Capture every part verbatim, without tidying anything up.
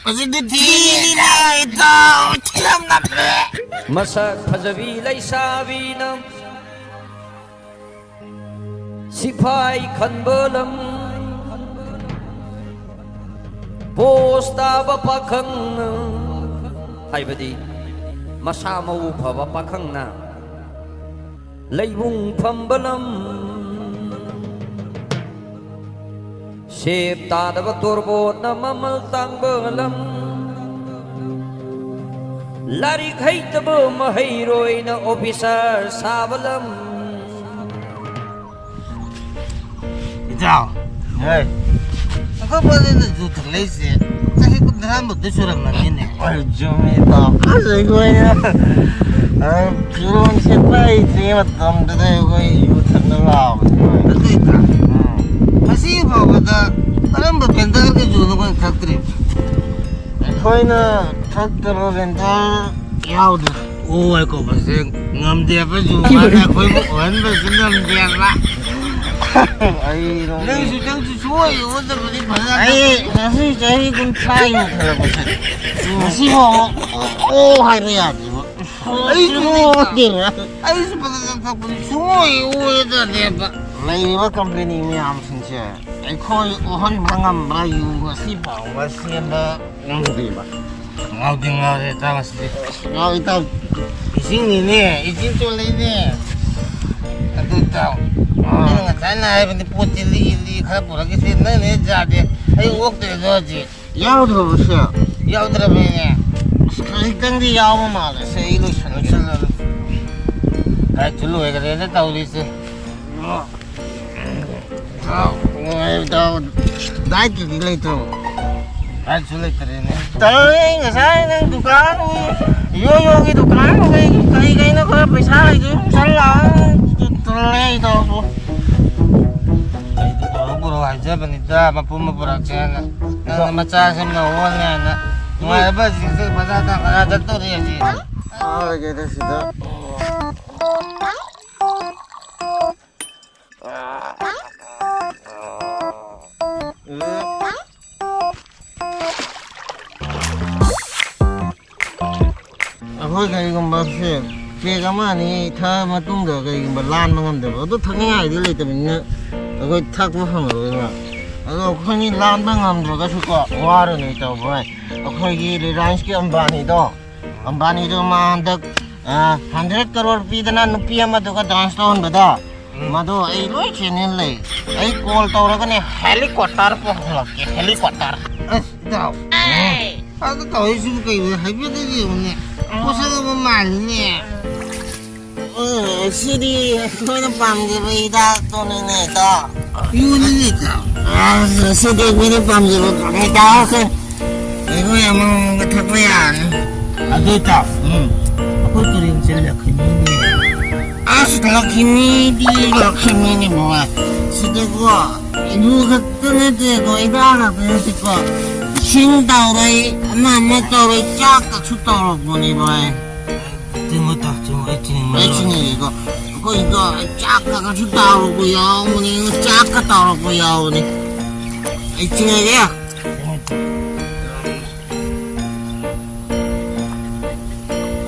ꯃꯁꯤꯗꯤ ꯊꯤꯅꯤꯅꯦ, ꯏꯇꯥꯎ, ꯊꯤꯔꯝꯗꯕꯅꯦ꯫ ꯃꯁꯛ ꯐꯖꯕꯤ ꯂꯩꯁꯥꯕꯤꯅ ꯁꯤꯐꯥꯏ ꯈꯟꯕ ꯂꯝ, ꯄꯣꯁ ꯇꯥꯕ ꯄꯥꯈꯪꯅ, ꯍꯥꯏꯕꯗꯤ ꯃꯁꯥ ꯃꯎ ꯐꯕ ꯄꯥꯈꯪꯅ ꯂꯩꯕꯨꯡ ꯐꯝꯕ ꯂꯝ, ꯁꯦꯞ ꯇꯥꯗꯕ ꯇꯣꯔꯕꯣꯠꯅ ꯃꯃꯜ ꯇꯥꯡꯕ ꯂꯝ, ꯂꯥꯏꯔꯤꯛ ꯍꯩꯇꯕ ꯃꯍꯩꯔꯣꯏꯅ ꯑꯣꯐꯤꯁꯥꯔ ꯁꯥꯕ ꯂꯝ꯫ ꯏꯇꯥꯎ, ꯍꯣꯏ꯫ ꯑꯩꯈꯣꯏ ꯄꯥꯂꯦꯟꯗ ꯌꯨ ꯊꯛꯂꯛꯏꯁꯦ ꯆꯍꯤ ꯀꯨꯟꯊ꯭ꯔꯥꯃꯨꯛꯇꯤ ꯁꯨꯔꯝꯃꯅꯤꯅꯦ꯫ ꯍꯣꯏ, ꯆꯨꯝꯃꯤ, ꯏꯇꯥꯎ꯫ ꯑꯁ, ꯑꯩꯈꯣꯏꯅ, ꯑ, ꯐꯤꯔꯣꯟ ꯁꯦꯠꯄ ꯍꯩꯇ꯭ꯔꯤꯉꯩ ꯃꯇꯝꯗꯨꯗ ꯑꯩꯈꯣꯏ ꯌꯨ ꯊꯛꯅ ꯂꯥꯛꯑꯕꯅꯤ꯫ ꯑꯗꯨ ꯏꯇꯥꯎ, ꯎꯝ꯫ ꯉꯁꯤ ꯐꯥꯎꯕꯗ ꯀꯔꯝꯕ ꯚꯦꯟꯗꯔꯒꯤ ꯌꯨꯅꯣ ꯑꯩꯈꯣꯏꯅ ꯊꯛꯇ꯭ꯔꯤꯕ? ꯑꯩꯈꯣꯏꯅ ꯊꯛꯇꯕ ꯚꯦꯟꯗꯔ ꯌꯥꯎꯗ꯭ꯔꯦ꯫ ꯑꯣ, ꯑꯩꯈꯣ ꯃꯁꯦ ꯉꯝꯗꯦꯕ, ꯌꯨ ꯍꯥꯏꯅ ꯑꯩꯈꯣꯏꯕꯨ ꯑꯣꯏꯍꯟꯕꯁꯨ ꯉꯝꯗꯦꯕ꯫ ꯑꯩ ꯅꯣꯡꯃ ꯅꯪꯁꯨ, ꯅꯪꯁꯨ ꯁꯨꯡꯑꯣꯏ ꯑꯣꯏꯗꯕꯅꯤ ꯐꯖꯅ꯫ ꯑꯩ ꯉꯁꯤ ꯆꯍꯤ ꯀꯨꯟꯊ꯭ꯔꯥ ꯌꯧꯈꯠꯂꯛꯄꯁꯦ ꯉꯁꯤ ꯐꯥꯎꯕ ꯑꯣ, ꯑꯣ ꯍꯥꯏꯕ ꯌꯥꯗꯦꯕ꯫ ꯑꯩꯁꯨ ꯑꯣ ꯍꯥꯏꯗꯦꯕ꯫ ꯑꯩꯁꯨ ꯐꯖꯅ ꯊꯛꯄꯅꯤ, ꯁꯨꯡꯑꯣꯏ ꯑꯣꯏꯗꯅꯦꯕ꯫ ꯂꯩꯔꯤꯕ ꯀꯝꯄꯦꯅꯤ ꯃꯌꯥꯝꯁꯤꯡꯁꯦ ꯑꯩꯈꯣꯏ ꯑꯣꯍꯟꯕ ꯉꯝꯕ꯭ꯔꯥ? ꯌꯨ ꯉꯁꯤ ꯐꯥꯎꯕ ꯁꯦꯝꯕ ꯉꯝꯗ꯭ꯔꯤꯕ꯫ ꯉꯥꯎꯗꯤ ꯉꯥꯎꯔꯦ ꯏꯇꯥꯎ ꯉꯁꯤꯗꯤ꯫ ꯉꯥꯎ ꯏꯇꯥꯎ꯫ ꯏꯁꯤꯡꯅꯤꯅꯦ, ꯏꯁꯤꯡ ꯆꯣꯜꯂꯛꯏꯅꯦ꯫ ꯑꯗꯨ ꯏꯇꯥꯎ, ꯑꯥ꯫ ꯑꯩꯅ ꯉꯁꯥꯏꯅ ꯍꯥꯏꯕꯅꯤ ꯄꯣꯠꯁꯤ ꯂꯤ ꯂꯤ ꯈꯔ ꯄꯨꯔꯛꯈꯤꯁꯦ, ꯅꯪꯅ ꯍꯦꯛ ꯌꯥꯗꯦ꯫ ꯑꯩ ꯑꯣꯛꯇ꯭ꯔꯦꯗꯣ ꯍꯧꯖꯤꯛ꯫ ꯌꯥꯎꯗ꯭ꯔꯕꯣ ꯁꯦ? ꯌꯥꯎꯗ꯭ꯔꯕꯅꯤꯅꯦ꯫ ꯑꯁ, ꯈꯖꯤꯛꯇꯪꯗꯤ ꯌꯥꯎꯕ ꯃꯥꯜꯂꯦ ꯁꯦ, ꯑꯩ ꯂꯣꯏꯁꯟꯒꯦ꯫ ꯂꯣꯏꯁꯜꯂꯣ, ꯂꯣꯏꯁꯜꯂꯣ꯫ ꯀꯥꯏꯁꯨ ꯂꯣꯏꯈ꯭ꯔꯦꯅ ꯇꯧꯔꯤꯁꯦ꯫ ꯗꯥꯏꯠꯀꯤꯗꯤ ꯂꯩꯇ꯭ꯔꯣ? ꯗꯥꯏꯠꯁꯨ ꯂꯩꯇ꯭ꯔꯦꯅꯦ꯫ ꯇꯧꯔꯦ, ꯉꯁꯥꯏ ꯅꯪ ꯗꯨꯀꯥꯟ, ꯌꯣ ꯌꯣꯒꯤ ꯗꯨꯀꯥꯟ ꯀꯩ, ꯀꯩ ꯀꯩꯅꯣ ꯈꯔ ꯄꯩꯁꯥ ꯂꯩꯇ꯭ꯔꯦ, ꯄꯩꯁꯥ ꯂꯥꯛꯑ ꯇꯧꯔꯦ ꯑꯩ ꯇꯧꯕ꯫ ꯑꯩꯗꯤ ꯄꯨꯔꯛꯑꯣ, ꯄꯨꯔꯛꯑꯣ ꯍꯥꯏꯖꯕꯅꯤꯗ, ꯃꯄꯨꯝ ꯑꯃ ꯄꯨꯔꯛꯀꯦꯅ꯫ ꯅꯪꯅ ꯃꯆꯥ ꯁꯦꯝꯅ ꯑꯣꯜꯂꯦ ꯍꯥꯏꯅ꯫ ꯅꯨꯡꯉꯥꯏꯔꯕ ꯍꯧꯖꯤꯛꯁꯦ ꯕꯖꯥꯔꯗ ꯈꯔ ꯆꯠꯇꯧꯔꯤ ꯍꯧꯖꯤꯛ꯫ ꯐꯥꯔꯒꯦꯗ ꯁꯤꯗ꯫ ꯑꯥ, ꯀꯩꯒꯨꯝꯕ ꯁꯦ ꯄꯦꯛ ꯑꯃ ꯑꯅꯤ ꯊꯛꯑ ꯃꯇꯨꯡꯗ ꯀꯩꯒꯨꯝꯕ ꯂꯥꯟꯕ ꯉꯝꯗꯕ, ꯑꯗꯨ ꯊꯛꯅꯤꯡꯉꯥꯏꯗꯤ ꯂꯩꯇꯕꯅꯤꯅ ꯑꯩꯈꯣꯏ ꯊꯛꯄ ꯐꯪꯉꯔꯣꯏꯕ꯫ ꯑꯗꯣ ꯑꯩꯈꯣꯏꯅꯤ ꯂꯥꯟꯕ ꯉꯝꯗ꯭ꯔꯒꯁꯨꯀꯣ, ꯋꯥꯔꯨꯅꯨ ꯏꯇꯥꯎ ꯚꯥꯏ꯫ ꯑꯩꯈꯣꯏꯒꯤ ꯔꯤꯂꯥꯌꯟꯁꯀꯤ ꯑꯝꯕꯥꯅꯤꯗꯣ, ꯑꯝꯕꯥꯅꯤꯗꯣ ꯃꯥ ꯍꯟꯗꯛ, ꯑ, ꯍꯟꯗ꯭ꯔꯦꯠ ꯀꯔꯣꯔ ꯄꯤꯗꯅ ꯅꯨꯄꯤ ꯑꯃꯗꯨꯒ ꯗꯥꯟꯁ ꯇꯧꯍꯟꯕꯗꯣ, ꯎꯝ꯫ ꯃꯗꯣ ꯑꯩ ꯂꯣꯏ ꯆꯦꯅꯦꯜ ꯂꯩ꯫ ꯑꯩ ꯀꯣꯜ ꯇꯧꯔꯒꯅꯦ ꯍꯦꯂꯤꯀꯣꯞꯇꯔ ꯄꯨꯈꯠꯂꯛꯀꯦ, ꯍꯦꯂꯤꯀꯣꯞꯇꯔ꯫ ꯑꯁ, ꯏꯇꯥꯎ꯫ ꯑꯗ ꯇꯧꯔꯤꯁꯤꯕꯨ ꯀꯩꯅꯣ? ꯍꯥꯏꯐꯦꯠꯇꯗꯤ ꯌꯦꯡꯉꯨꯅꯦ꯫ ꯄꯣꯠꯁꯛ ꯑꯃ ꯃꯥꯜꯂꯤꯅꯦ꯫ ꯎꯝ, ꯁꯤꯗꯤ ꯑꯩꯈꯣꯏꯅ ꯄꯥꯝꯖꯕ ꯍꯤꯗꯥꯛꯇꯨꯅꯤꯅꯦ, ꯏꯇꯥꯎ꯫ ꯌꯣꯟꯅꯤꯡꯉꯦ, ꯏꯇꯥꯎ꯫ ꯑꯁ, ꯁꯤꯗꯤ ꯑꯩꯈꯣꯏꯅ ꯄꯥꯝꯖꯕ ꯐꯪꯉꯦ, ꯏꯇꯥꯎ꯫ ꯑꯩꯈꯣꯏ ꯑꯃꯃꯝꯒ ꯊꯛꯄ ꯌꯥꯔꯅꯤ꯫ ꯑꯗꯨ, ꯏꯇꯥꯎ, ꯎꯝ꯫ ꯑꯩꯈꯣꯏ ꯇꯨꯔꯦꯟꯁꯦ ꯂꯛꯈꯤꯅꯤꯅꯦ꯫ ꯑꯁ, ꯂꯛꯈꯤꯅꯤꯗꯤ ꯂꯛꯈꯤꯅꯤꯅꯦ, ꯕꯕꯥ꯫ ꯁꯤꯗꯤꯀꯣ, ꯏꯕꯨ ꯈꯛꯇ ꯅꯠꯇꯦꯀꯣ, ꯏꯕꯥ ꯈꯛꯇ ꯅꯠꯇꯦꯀꯣ꯫ ꯏꯁꯤꯡ ꯇꯧꯔꯩ, ꯑꯃ ꯑꯃ ꯇꯧꯔꯩ, ꯆꯥꯛꯀꯁꯨ ꯇꯧꯔꯛꯄꯅꯤ, ꯚꯥꯏ꯫ ꯆꯤꯡꯉꯨ ꯇꯥ, ꯆꯤꯡꯉꯨ, ꯑꯩ ꯆꯤꯡꯉꯨ꯫ ꯑꯩ ꯆꯤꯡꯉꯒꯦꯀꯣ꯫ ꯑꯩꯈꯣꯏꯗꯣ ꯆꯥꯛꯀꯁꯨ ꯇꯧꯔꯛꯄ ꯌꯥꯎꯕꯅꯤ, ꯆꯥꯛꯀ ꯇꯧꯔꯛꯄ ꯌꯥꯎꯕꯅꯤ꯫ ꯑꯩ ꯆꯤꯡꯉꯒꯦ꯫ ꯆꯤꯡꯉꯨ ꯇꯥ꯫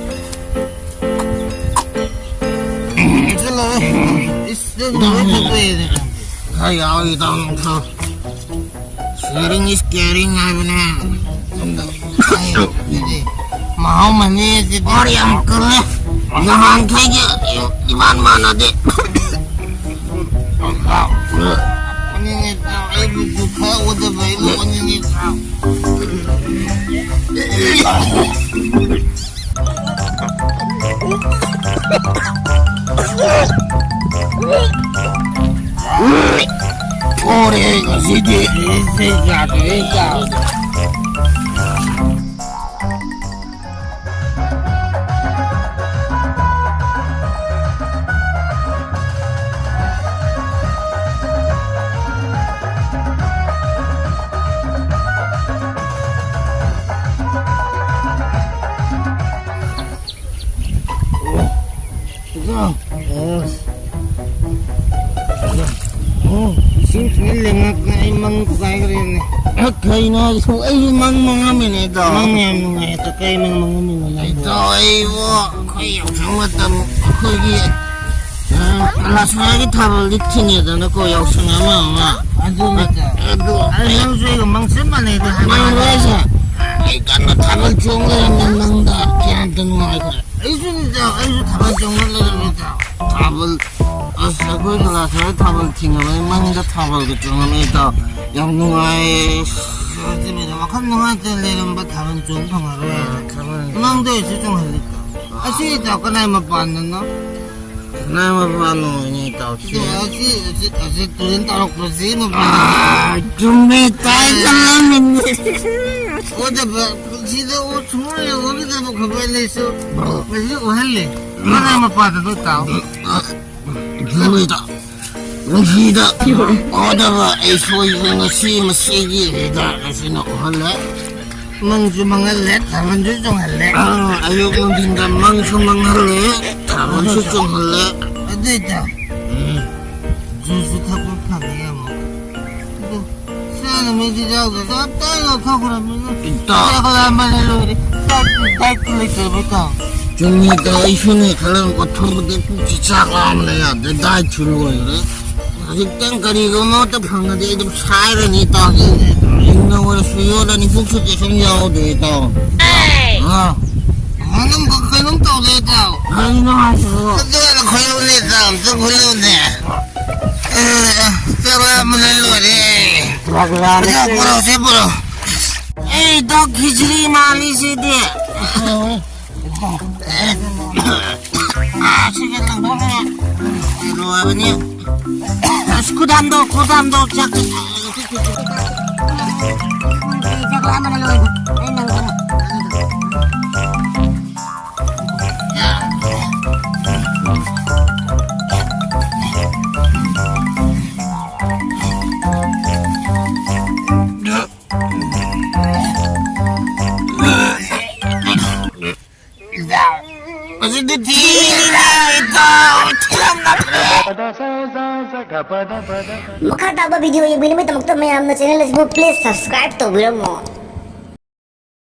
ꯏꯁ, ꯅꯪ ꯂꯣꯏ ꯊꯛꯄ ꯌꯥꯏꯅꯦ꯫ ꯈꯔ ꯌꯥꯎꯔꯤ, ꯏꯇꯥꯎ, ꯅꯪ ꯊꯛꯑꯣ꯫ Sharing is caring ꯍꯥꯏꯕꯅꯦ꯫ ꯃꯍꯥꯎ ꯃꯅꯤ ꯑꯁꯤꯗꯤ꯫ ꯋꯥꯔꯤ ꯌꯥꯝ ꯀꯜꯂꯦ꯫ ꯅꯍꯥꯟꯈꯩꯒ ꯏꯃꯥꯟ ꯃꯥꯟꯅꯗꯦ꯫ ꯑꯣꯟꯅꯤꯡꯉꯦ ꯇꯥꯎ, ꯑꯩꯕꯨ ꯈꯔ ꯑꯣꯟꯗꯕ ꯑꯩꯕꯨ ꯑꯣꯟꯅꯤꯡꯉꯦ ꯇꯥꯎ꯫ ꯊꯣꯔꯦ ꯉꯁꯤꯗꯤ꯫ ꯁꯤꯅ ꯂꯦꯡꯉꯛꯇꯅ ꯑꯩ ꯃꯪ ꯊꯨꯒꯥꯏꯈ꯭ꯔꯦꯅꯦ꯫ ꯑ, ꯀꯩꯅꯣ ꯍꯥꯏꯁꯤꯕꯣ? ꯑꯩꯁꯨ ꯃꯪ ꯃꯪꯉꯝꯃꯤꯅꯦ, ꯏꯇꯥꯎ꯫ ꯃꯪ ꯌꯥꯝ ꯅꯨꯡꯉꯥꯏ꯫ ꯏꯇꯥꯎ, ꯀꯩ ꯃꯪ ꯃꯪꯉꯝꯃꯤꯅꯣ ꯅꯪꯕꯣ? ꯏꯇꯥꯎ, ꯑꯩꯕꯨ ꯑꯩꯈꯣꯏ ꯌꯥꯎꯁꯪ ꯃꯇꯝ, ꯑꯩꯈꯣꯏꯒꯤ, ꯑ, ꯀꯂꯥꯁ ꯃꯉꯥꯒꯤ ꯊꯥꯕꯜꯗꯤ ꯊꯤꯡꯉꯦꯗꯅꯀꯣ, ꯌꯥꯎꯁꯪ ꯑꯃ ꯑꯃ꯫ ꯑꯗꯨꯅꯤ, ꯏꯇꯥꯎ꯫ ꯑꯗꯨ ꯑꯩ ꯅꯪꯁꯨ ꯑꯩꯒ ꯃꯪ ꯆꯞ ꯃꯥꯟꯅꯩꯗ, ꯍꯥꯏꯕ ꯃꯪ ꯋꯥꯅꯤ꯫ ꯍꯥꯏꯁꯦ, ꯑꯩ ꯀꯟꯅ ꯊꯥꯕꯜ ꯆꯣꯡ ꯂꯩꯔꯝꯃꯦ ꯃꯪꯗ꯫ ꯀꯌꯥꯝꯇ ꯅꯨꯡꯉꯥꯏꯈ꯭ꯔꯦ꯫ ꯑꯩꯁꯨꯅꯤꯗ, ꯑꯩꯁꯨ ꯊꯥꯕꯜ ꯆꯣꯡꯕ ꯂꯩꯔꯝꯃꯤꯗ꯫ ꯊꯥꯕꯜ, ꯑꯁ, ꯑꯩꯈꯣꯏ ꯀꯂꯥꯁ ꯊꯥꯕꯜ ꯊꯤꯡꯉꯕꯅꯤ, ꯃꯪꯗ ꯊꯥꯕꯜꯒ ꯆꯣꯡꯉꯝꯃꯤ, ꯏꯇꯥꯎ꯫ ꯌꯥꯝ ꯅꯨꯡꯉꯥꯏꯌꯦ꯫ ꯑꯗꯨꯅꯤꯗ, ꯋꯥꯈꯜ ꯅꯨꯡꯉꯥꯏꯇꯅ ꯂꯩꯔꯝꯕ ꯊꯥꯕꯜ ꯆꯣꯡ ꯐꯪꯉꯔꯣꯏ ꯍꯥꯏꯅ꯫ ꯊꯥꯕꯜ꯫ ꯃꯪꯗ ꯑꯣꯏꯔꯁꯨ ꯆꯣꯡꯍꯜꯂꯤ, ꯏꯇꯥꯎ꯫ ꯑꯁꯤ, ꯏꯇꯥꯎ, ꯀꯅꯥꯏ ꯃꯄꯥꯟꯗꯅꯣ? ꯀꯅꯥꯏ ꯃꯄꯥꯟꯅꯣ, ꯏꯅꯦ, ꯏꯇꯥꯎꯁꯦ? ꯑꯁꯤ, ꯑꯁꯤ, ꯑꯁꯤ ꯇꯨꯔꯦꯟ ꯇꯥꯔꯛꯄꯁꯤ ꯃꯄꯥꯟ꯫ ꯑꯥ, ꯆꯨꯝꯃꯦ, ꯇꯥꯏ ꯈꯜꯂꯝꯃꯤꯅꯤ꯫ ꯑꯣꯗꯕ ꯄꯨꯟꯁꯤꯗ ꯑꯣ ꯁꯨꯡꯑꯣꯏ ꯑꯣꯏꯒꯗꯕ ꯈꯕꯔ ꯂꯩꯁꯨ ꯃꯁꯤ ꯑꯣꯏꯍꯜꯂꯦ꯫ ꯃꯅꯥ ꯃꯄꯥꯗ ꯂꯣꯏ ꯇꯥꯎ꯫ ꯅꯨꯃꯤꯗ ꯅꯨꯡꯁꯤꯗ ꯑꯣꯗꯕ ꯑꯩ ꯁꯣꯏꯕ ꯉꯁꯤ ꯃꯁꯤꯒꯤ ꯍꯤꯗꯥꯛ ꯑꯁꯤꯅ ꯑꯣꯏꯍꯜꯂꯦ꯫ ꯃꯪꯁꯨ ꯃꯪꯍꯜꯂꯦ, ꯊꯥꯕꯜꯁꯨ ꯆꯣꯡꯍꯜꯂꯦ꯫ ꯑꯥ, ꯑꯌꯨꯛ ꯅꯨꯡꯊꯤꯟꯗ ꯃꯪꯁꯨ ꯃꯪꯍꯜꯂꯦ, ꯊꯥꯕꯜꯁꯨ ꯆꯣꯡꯍꯜꯂꯦ꯫ ꯑꯗꯨꯏꯗ ꯎꯝ꯫ ꯖꯨꯁꯁꯨ ꯊꯛꯄ ꯐꯪꯉꯦ ꯑꯃꯨꯛ꯫ ꯑꯗꯨ ꯆꯥꯅ ꯃꯤꯗꯤ ꯌꯥꯎꯗ꯭ꯔꯦ꯫ ꯇꯞ ꯇꯥꯏ ꯂꯧꯊꯣꯛꯈ꯭ꯔꯕꯅꯤꯅ ꯏꯇꯥꯎ꯫ ꯆꯥꯛ ꯂꯥꯝꯕꯅ ꯂꯣꯏꯔꯦ꯫ ꯆꯥꯛ, ꯗꯥꯏꯠꯇꯨ ꯂꯩꯇ꯭ꯔꯕ ꯏꯇꯥꯎ꯫ ꯆꯨꯝꯃꯤ ꯏꯇꯥꯎ, ꯑꯩꯁꯨꯅꯦ ꯈꯔ ꯀꯣꯊꯣꯛꯄꯗꯤ ꯄꯨꯛꯁꯤ ꯆꯥꯛ ꯂꯥꯝꯕꯅ ꯌꯥꯗ꯭ꯔꯦ, ꯗꯥꯏꯠꯁꯨ ꯂꯣꯏꯈ꯭ꯔꯦ꯫ ꯍꯧꯖꯤꯛꯇꯪ ꯀꯔꯤꯒꯨꯝꯕ ꯑꯃꯇ ꯐꯪꯉꯗꯤ ꯑꯩ ꯑꯗꯨꯝ ꯁꯥꯏꯔꯅꯤ ꯏꯇꯥꯎ꯫ ꯍꯤꯡꯅ ꯑꯣꯏꯔꯁꯨ ꯌꯣꯜꯂꯅꯤ, ꯄꯨꯛꯁꯨ ꯀꯩꯁꯨꯝ ꯌꯥꯎꯗꯦ ꯏꯇꯥꯎ꯫ ꯑꯥ꯫ ꯅꯪ ꯀꯩꯅꯣꯝ ꯇꯧꯔꯦ ꯏꯇꯥꯎ꯫ ꯀꯔꯤꯅꯣ ꯍꯥꯏꯁꯤꯕꯣ? ꯑꯗꯨ ꯑꯣꯏꯅ ꯈꯣꯏꯔꯧꯅꯦ ꯏꯇꯥꯎ, ꯑꯝꯇ ꯈꯣꯏꯔꯧꯅꯦ꯫ ꯑꯦ, ꯆꯥꯛ ꯂꯥꯝꯕꯅ ꯂꯣꯏꯔꯦ꯫ ꯆꯥꯛ ꯂꯥꯝꯃꯦ꯫ ꯄꯨꯔꯛꯑꯣ, ꯁꯤ ꯄꯨꯔꯛꯑꯣ꯫ ꯑꯩ ꯏꯇꯥꯎ ꯈꯤꯆ꯭ꯔꯤ ꯃꯥꯜꯂꯤ ꯁꯤꯗꯤ꯫ ꯑꯥ, ꯁꯤꯒ ꯂꯪꯊꯣꯛꯈ꯭ꯔꯦ꯫ ꯂꯣꯏꯔꯕꯅꯤ꯫ ꯑꯁ, ꯈꯨꯗꯥꯝꯗꯣ, ꯈꯨꯗꯥꯝꯗꯣ, ꯆꯥꯛ-, ꯆꯥꯛ ꯂꯥꯝꯕꯅ ꯂꯣꯏꯔꯦ꯫ ꯑꯩ ꯅꯪ ꯑꯁꯤꯗꯤ ꯊꯤꯔꯤꯅꯦ, ꯏꯇꯥꯎ, ꯊꯤꯔꯝꯗꯕꯅꯦ꯫ ꯃꯈꯥ ꯇꯥꯕ video ꯌꯦꯡꯕꯤꯅꯕꯒꯤꯗꯃꯛꯇ ꯃꯌꯥꯝꯅ channel ꯑꯁꯤꯕꯨ please subscribe ꯇꯧꯕꯤꯔꯝꯃꯣ꯫